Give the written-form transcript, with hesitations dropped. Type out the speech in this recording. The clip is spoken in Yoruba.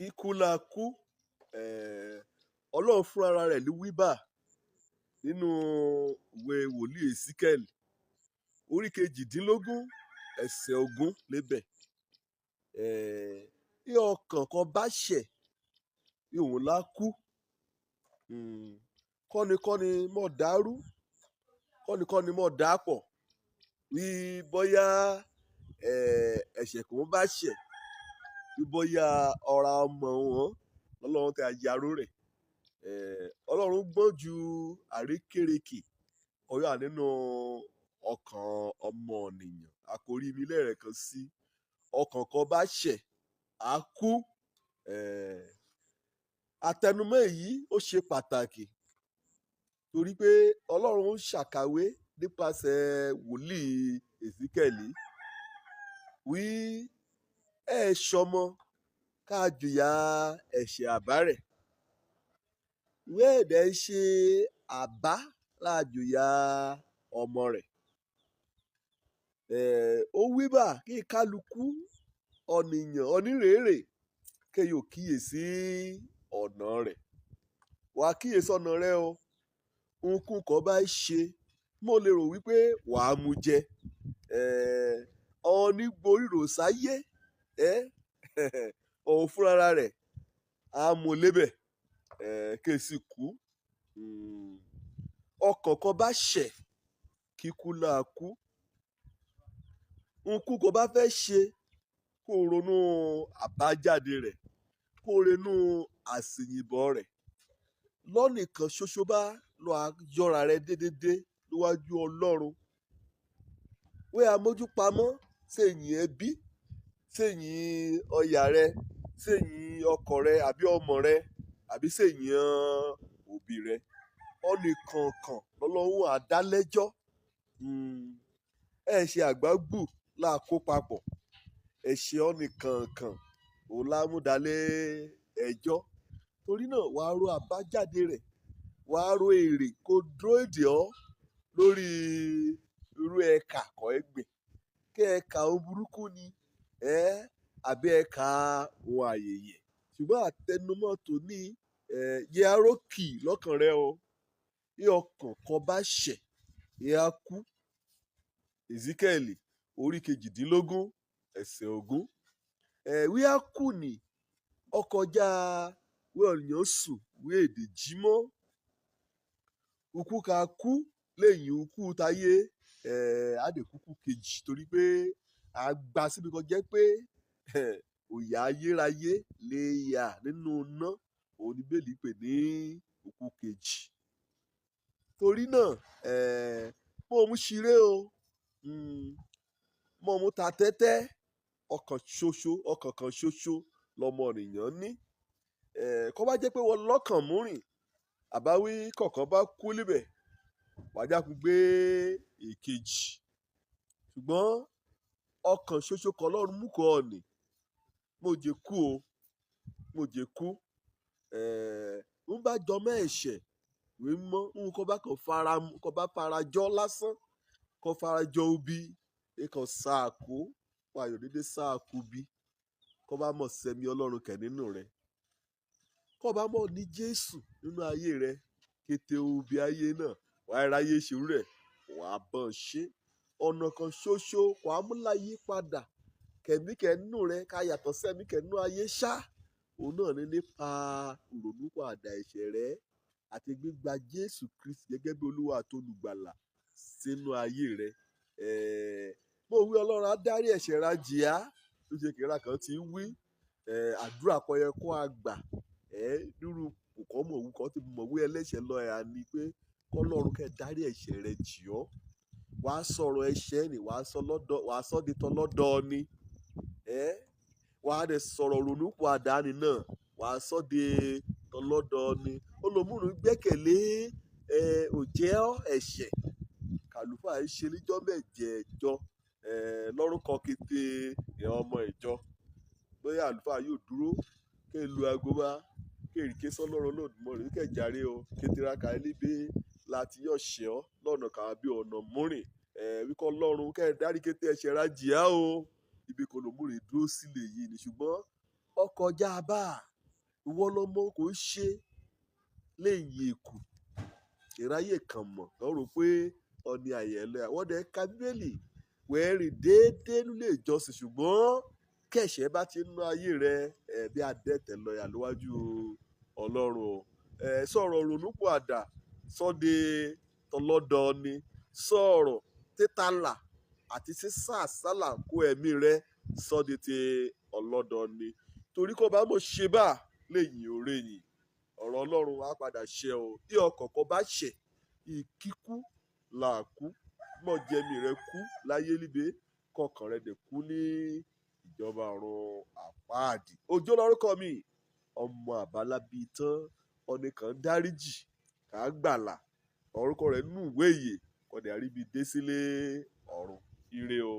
Kíkú la kú. Ọlọ́run fúnra rẹ̀ ló wí bá nínú ìwé wòlíì Èsíkẹ́lì orí 18 ẹsẹ̀ 20 lébẹ̀. Bí ọkàn kan bá ṣẹ̀, òun lá kú. Kọ́nikọ́ni mọ́ dàrú, kọ́nikọ́ni mọ́ dàpọ̀ wí bóyá ẹ̀ṣẹ̀ kò bá ṣẹ̀, wí bóyá ọ̀ra ọmọ wọn lọ́lọ́run tẹ ayaró rẹ̀. Ọlọ́run gbọ́n ju àrékérekè kọjá nínú ọkàn ọmọnìyàn. Àkòrí mi lẹ́ẹ̀kan sí, ọkàn kan bá ṣẹ̀, á kú. Àtẹnumọ́ èyí ó ṣe pàtàkì torí pé Ọlọ́run ń ṣàkàwé nípasẹ̀ wòlíì Èsíkẹ́lì wí ẹ ṣọmọ ká jìyà ẹ̀ṣẹ̀ àbá rẹ̀, wí ẹ̀dẹ̀ ṣe àbá láàjòyà ọmọ rẹ̀. Ó wí bá kí kálukú ọ̀nìyàn onírèérè kéèyàn ò kíyèsí ọ̀nà rẹ̀. Wàá kíyèsí ọ̀nà rẹ o. Ohunkóhun kan bá ṣe, mo lè rò wípé wàá mú jẹ. Onígboríro sáyé, òun fúnra rẹ̀ á mú lébẹ̀, kéè sì kú. Ọkàn kan bá ṣẹ̀, kíkú là kú. Ohunkóhun kan bá fẹ́ ṣe, kó ronú àbájáde rẹ̀, kó ronú àsìyìnbọ̀ rẹ̀. Lọ́nìkan ṣoṣo bá lọ yọra rẹ déédéé níwájú Ọlọ́run. Wé amójúpamọ́ sẹ́yìn ẹbí, sẹ́yìn ọ̀yà rẹ, sẹ́yìn ọkọ rẹ àbí ọmọ rẹ, àbí sẹ́yìn òbí rẹ. Ọ̀nìkọ̀ọ̀kan lọ́lọ́run á dá lẹ́jọ́. Ẹ ṣe àgbágbù là kó papọ̀. Ẹ̀ṣẹ̀ ọ̀nìkọ̀ọ̀kan òun lá mú dalé ẹjọ́. Torí náà wàá ro àbájáde rẹ̀, wàá ro èrè kó dúró dè ọ́ lórí irú ẹ̀ka kọ́ ẹ gbìn. Kí ẹ̀ka ohun burúkú ni, àbí ẹ̀ka ohun àyèyè. Ṣùgbọ́n àtẹnumọ́ tòní, yẹ arókì lọ́kàn rẹ o. Bí ọkàn kan bá ṣẹ̀, ẹ á kú. Èsíkẹ́lì orí 18 ẹsẹ̀ 20. Wí á kú ni ọkọjá wí ọ̀nìyàn sùn wí èdè jí mọ́. Ikú ká kú lẹ́yìn ikú táyé, á dé kúkú kejì torí pé a gba síbi kan jẹ́ pé òyà ayérayé lè yà nínú iná, òun ni Bíbélì pè ní ikú kejì. Torí náà, mọ́ mú ṣeré o, mọ́ mú ta tẹ́tẹ́, ọkàn ṣoṣo, ọkàn kan ṣoṣo lọmọnìyàn ní. Kó bá jẹ́ pé wọ́n lọ́kàn múrìn, àbáwí kọ̀ọ̀kan bá kú níbẹ̀, wàá jákun gbé èkejì. Ṣùgbọ́n ọkàn ṣoṣo kan Ọlọ́run mú kọ́ ọ nì. Mo jẹ kú o, mo jẹ kú. Ń bá jọmọ́ ẹ̀ṣẹ̀, wí mọ́, ń kọ́ bá kan fara, kọ́ bá fara jọ lásán, kọ́ fara jọ obi, ẹ kàn sáàkó, wàá dédé sáàkó bí. Kọ́ bá mọ̀ sẹ́mi Ọlọ́run kẹ̀ nínú rẹ. Kọ́ bá mọ̀ ní Jésù nínú ayé rẹ, kété obi ayé náà, wàá ráyé ṣerú rẹ̀, wàá bọ́n ṣe. Ọ̀nà kan ṣoṣo wàá mú láyé padà. Kẹ̀míkẹ̀ nínú rẹ ká yàtọ̀ sẹ́míkẹ̀ nínú ayé ṣá. Òun náà ní nípa ìrònúpìwàdà ẹ̀ṣẹ̀ rẹ àti gbígba Jésù Kristi gẹ́gẹ́ bí Olúwa àti olùgbàlà sínú ayé rẹ. Mo wí Ọlọ́run á dárí ẹ̀ṣẹ̀ rẹ jì á. Tó ṣe kìrà kan tí ń wí, àdúrà kan yẹ kó a gbà. Nírú kò mọ̀ wí kọ́ tí mọ̀ wí ẹlẹ́ṣẹ̀ lọ ẹ̀ ní pé kọ́lọ́run kẹ́ dárí ẹ̀ṣẹ̀ rẹ jì ọ́. Wàá sọ̀rọ̀ ẹ̀ṣẹ̀ ni, wàá sọ lọ́dọ̀, wàá sọ di tọlọ́dọ̀ ni. Wàá dẹ̀ sọ̀rọ̀ ìrònúpìwàdà ni náà, wàá sọ di tọlọ́dọ̀ ni. Olòmúrun gbẹ́kẹ̀lé, òjẹ́ ẹ̀ṣẹ̀. Kàlùfáà ṣe níjọ́ mẹ́jẹ̀ẹ̀jọ, lórúkọ kété ìran ọmọ ìjọ. Bóyá àlùfáà yóò dúró, kí lu ago bá, kí èrìké sọ́lọ́run Olódùmarè kẹ́ jàre o. Kété ra ka níbí láti yọ̀ ṣẹ́ ọ́ lọ́nà kan àbí ọ̀nà múrìn. Wí kọ́ Ọlọ́run kẹ́ dárí kété ẹ̀ṣẹ̀ rẹ jì á o. Ibi kan lòmúrìn dúró sílẹ̀ yìí ni. Ṣùgbọ́n ọkọjá bá Ìwọ lọmọ kò ṣe léyìn èkù ìráyè kàn mọ̀ kàn rò pé ọ̀ni àyẹ̀lẹ̀ wọ́n dẹ̀ ka Bíbélì wẹ́ẹ́ rìn déédéé nílé ìjọsìn, ṣùgbọ́n kẹ̀ṣẹ̀ bá ti ń ná ayé rẹ ẹ̀ bí adẹ́tẹ̀ lọ́yà níwájú Ọlọ́run o. Ẹ̀ sọ̀rọ̀ ronúpìwàdà sọ́de tọlọ́dọọni, sọ̀rọ̀ títàlà àti sísá àsálà kó ẹ̀mí rẹ sọ́de ti ọlọ́dọọni, torí kó bá mọ̀ ṣe bá lẹ́yìn òre yìí ọ̀rọ̀ Ọlọ́run á padà ṣẹ o. Bí ọkàn kan bá ṣẹ̀, ìkíkú là kú, mọ̀ jẹ́mi rẹ kú láyé líbe, kọkàn rẹ dẹ̀ kú ní ìjọba ọ̀run àpáàdì. Òjó lórúkọ mi, ọmọ àbálábí tán, ọ̀nìkan dáríjì kà á gbàlà, orúkọ rẹ̀ nù ìwé ìyè, kọ̀dẹ̀ àríbi dé sílé ọ̀run. Ire o.